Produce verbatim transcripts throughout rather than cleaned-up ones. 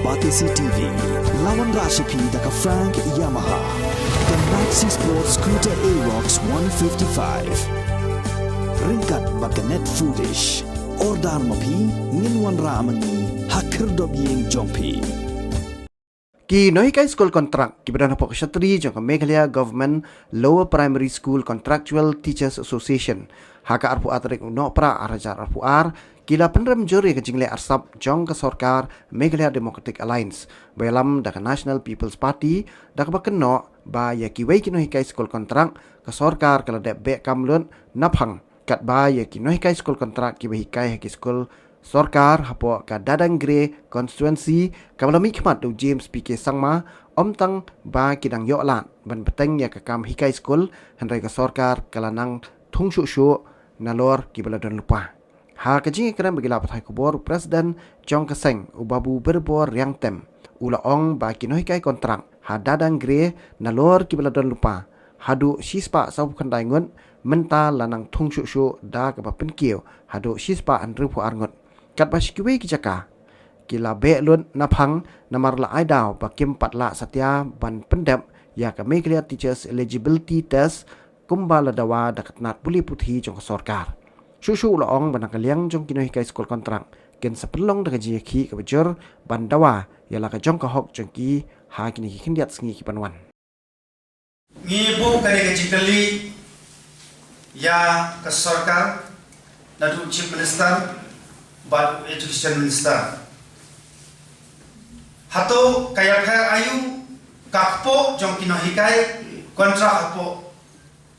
Batesi T V, la wanrah sha phi da ka Frank Yamaha, ka Maxi Sport Scooter Aerox one fifty-five. Ryngkat bad ka Net Foodish. Order ma phi, ngin wanrah ma ngi ha khyrdop ïing jong phi. Ki nonghikai skul kontrak kiba don hapoh ka shatri jong ka Meghalaya Government Lower Primary School Contractual Teachers Association, ha ka arphew ar tarik u Nohprah ar hajar arphew ar, ki la pynrem jur ïa ka jingleh arsap jong ka sorkar Meghalaya Democratic Alliance, ba ïalam da ka National People's Party, da kaba kynnoh ba ïa kiwei ki nonghikai skul kontrak ka sorkar ka la dep beh kam lut naphang, katba ïa ki nonghikai skul kontrak kiba hikai ha ki skul sorkar hapoh ka Dadang Gre constituency, kaba la mihkhmat da u James P K Sangma, ym tang ba ki dang ïoh lad ban bteng ïa ka kam hikai skul, hynrei ka sorkar ka la nang thung shuh shuh nalor kiba la don lypa. Ha ka jingïakren bad ki lad pathai khubor, u President jong ka seng, u Babu Birbor Riangtem, u la ong ba ki nonghikai kontrak ha Dadang Gre nalor kiba la don lypa haduh shispah sawphew khyndai ngut, mynta la nang thung shuh shuh da kaba pynkiew haduh shispah hynriewphew ar ngut. Katba sha kiwei ki jaka ki la beh lut naphang namar la ai daw ba kim pat lah satia ban pyndep ïa ka Meghalaya Teachers Eligibility Test, kumba la dawa da ka tnat pule puthi jong ka sorkar. Shuh shuh u la ong ba na ka liang jong ki nonghikai skul kontrak, kin sa pynlong da ka jingïakhih kaba jur ban dawa ïa la ka jong ka hok jong ki ha kine ki khyndiat sngi ki ban wan. Ngi buh kane ka jingkylli ïa ka sorkar, naduh Chief Minister bad Education Minister. Hato ka ïapher aïu ka kpoh jong ki nonghikai kontrak hapoh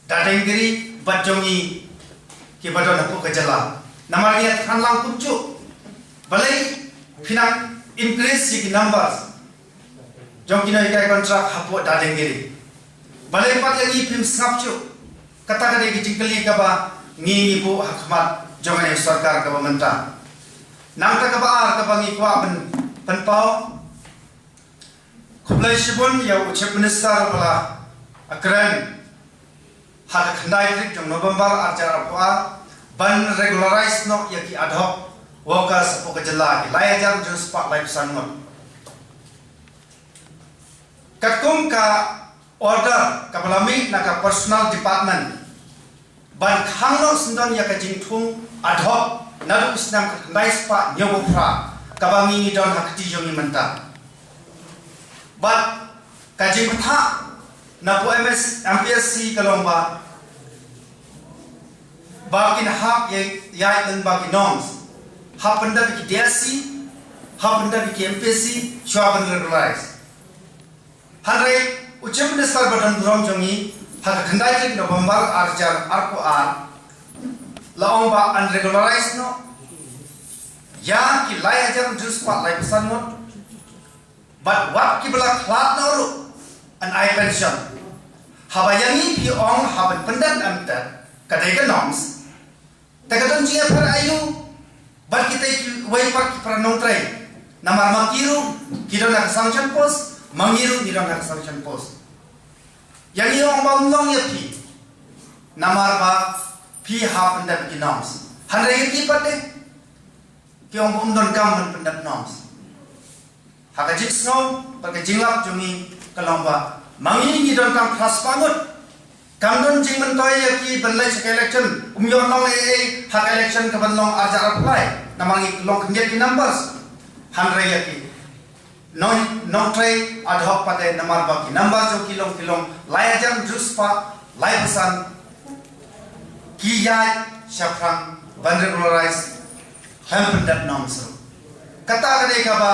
Dadeng Gre bad jong ngi kiba don hapoh ka jylla? Namar ngi ïa thngan lang kumjuh. Balei phi nang increase ïa ki numbers jong ki nonghikai kontrak hapoh Dadeng Gre? Balei pat ïa ngi phim sngap shuh? Kata ka dei ka jingkylli kaba ngi ngi buh ha khmat jong ka sorkar kaba mynta. Nangta kaba ar kaba ngi kwah pyn-, pynpaw. Khublei shibun ïa u Chief Minister ba la kren ha ka khyndai tarik jong November ar hajar arphew ar ban regularize noh ïa ki ad hoc workers hapoh ka jylla, ki lai hajar hynriew spah laiphew san ngut. Katkum ka order kaba la mih na ka Personnel Department ban khang noh syndon ïa ka jingthung ad hoc naduh u snem khyndai spah hynñiewphew phra kaba ngi ngi don ha kti jong ngi mynta. Bad ka jingbatai na pdeng M S, M P S C ka long ba, ba kin hap ïa, ïa lyngba ki norms. Hap pyndep ïa ki D S C, hap pyndep ïa ki M P S C, shuwa ban regularize. Hynrei u Chief Minister ba don burom jong ngi ha ka khyndai tarik November ar hajar arphew ar la ong ba yn regularize noh ïa ki lai hajar hynriew spah laiphew san ngut. Bad wat kiba la khlad noh ruh yn ai pension. Haba ïa ngi phi ong hap ban pyndep em tet, ka dei ka norms. Te ka don jingïapher aïu bad kita kiwei pat ki para nongtrei? Namar ma ki ruh ki don ha ka sanction post, ma ngi ruh ngi don ha ka sanction post. Ïa ngi ong ba ym long ïa phi namar ba phi hap pyndep ïa ki norms. Hynrei ïa ki pat de ki ong ba ym donkam ban pyndep norms. Ha ka jingsngew bad ka jinglap jong ngi ka long ba ma ngi ngi donkam phra spah ngut. Kam don jingmyntoi ïa ki ban leit sha ka election, ym ïoh long ei ei ha ka election ka ban long ar hajar arphew lai namar ngi long khyndiat ki numbers. Hynrei ïa ki nong, nongtrei ad hoc pat de namar ba ki numbers jong ki long, ki long lai hajar hynriew spah laiphew san, ki ïaid shaphrang ban regularize, khlem pyndep norms ruh. Kata ka dei kaba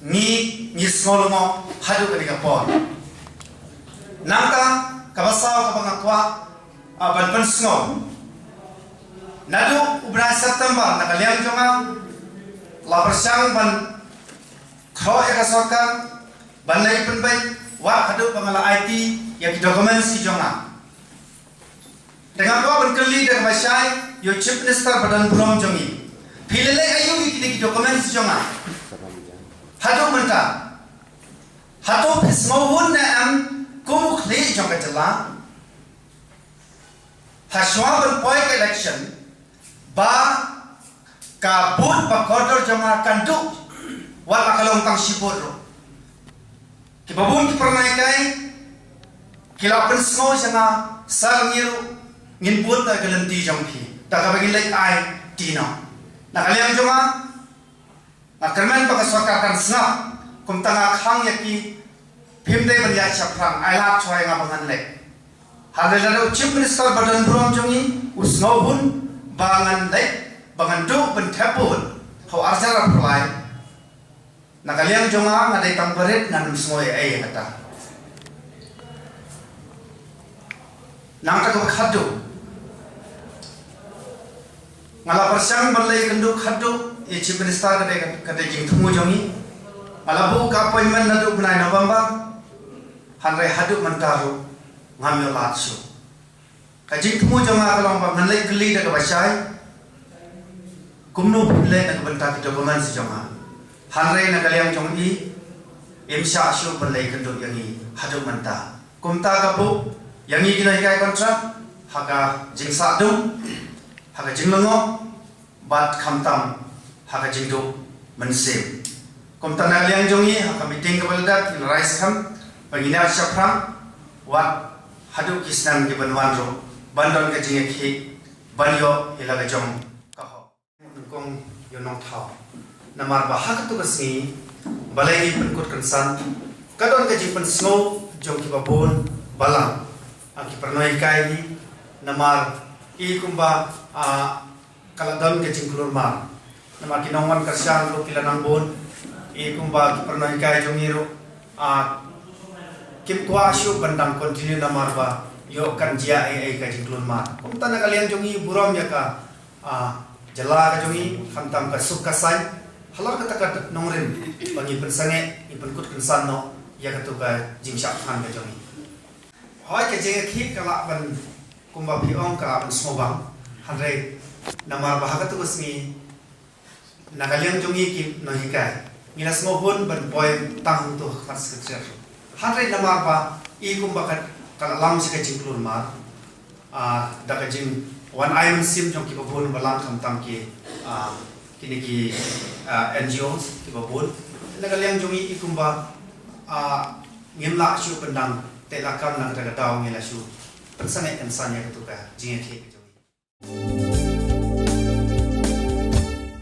ngi, ngi sngew lyngngoh haduh kane ka por. Nangta kaba saw kaba nga kwah, ah, ban pynsngew. Naduh u bnai September na ka liang jong nga la pyrshang ban khroh ïa ka sorkar ban leit pynbeit wat haduh ba nga la aiti ïa ki documents ki jong nga. Te nga kwah ban kylli da kaba shai ïa u Chief Minister ba don burom jong ngi. Phi la leh aïu ïa kine ki documents jong nga haduh mynta? Hato phi sngewhun ne em kum u khlieh jong ka jylla, ha shuwa ban poi ka election, ba ka booth ba kordor jong nga kan duh Wat la ka long tang shibun ruh. Kiba bun ki pyrnai kai ki la pynsngew sha nga, sa ngi ruh ngin bud da ka lynti jong phi da kaba ngin leit ai ti noh. Na ka liang jong nga, nga kyrmen ba ka sorkar kan sngap, kumta nga khang ïa ki, phim dei ban ïaid shaphrang, ai lad shuwa ïa nga ba ngan leit. Hynrei lada u Chief Minister ba don burom jong ngi u sngewhun ba ngan leit, ba ngan duh ban thep vote ha u arhajar arphew lai, na ka liang jong nga, nga dei tang barit, ngan ym sngew ei ei ïa kata. Nangta kaba khatduh, nga la pyrshang ban leit kynduh khatduh ïa Chief Minister, ka dei, ka dei jingthmu jong ngi. Nga la buh ka appointment naduh bnai November, hynrei haduh mynta ruh ngam ïoh lad shuh. Ka jingthmu jong nga ka long ba ngan leit kylli da kaba shai kumno phin leit na ka bynta ki documents jong nga. Hynrei na ka liang jong i, im shah shuh ban leit kynduh ïa ngi haduh mynta. Kumta ka buh ïa ngi ki nonghikai contract ha ka jingsah dum, ha ka jinglyngngoh, bad khamtam ha ka jingduh mynsiem. Kumta na ka liang jong ngi, ha ka meeting kaba la dep, ngi la rai skhem ba ngin ïaid shaphrang, wat haduh ki snem kiban wan ruh, ban don ka jingïakhih ban ïoh ïa la ka jong ka hok. Nyngkong ïa u Nongthaw. Namar ba ha katu ka sngi, balei ngi pynkut kynsan, ka don ka jingpynsngew jong kiba bun balang, ha ki pyrnai kai hi, namar i kumba, ah, ka la don ka jingklur mar. Namar ki nongwan kyrshan ruh ki la nang bun, i kumba ki pyrnai kai jong ngi ruh, ah, kim kwah shuh ban dang continue namar ba ïoh kan jia ei ei ka jingklur mar. Kumta na ka liang jong ngi burom ïa ka, ah, jylla ka jong ngi, khamtam ka suk ka saiñ halor kata ka nongrim ba ngi pynsangeh, ngi pynkut kynsan noh ïa katu ka jingshah thngan ka jong ngi. Hooid, ka jingïakhih ka lah ban, kumba phi ong, ka lah ban sngewbang. Hynrei namar ba ha katu ka sngi, na ka liang jong ngi ki nonghikai, ngi la sngewhun ban poi tang hangtu ha khmat Secretariat. Hynrei namar ba i kumba ka, ka la lam sha ka jingklur mar, ah, da ka jingwan ai mynsiem jong kiba bun balang, khamtam ki, ah, kine ki, ah, N G Os kiba bun. Na ka liang jong ngi, i kumba, ah, ngim lah shuh pyndang, te la kam na kata ka daw ngi la shu pynsangeh kynsan ïa katu ka jingïakhih ka jong ngi.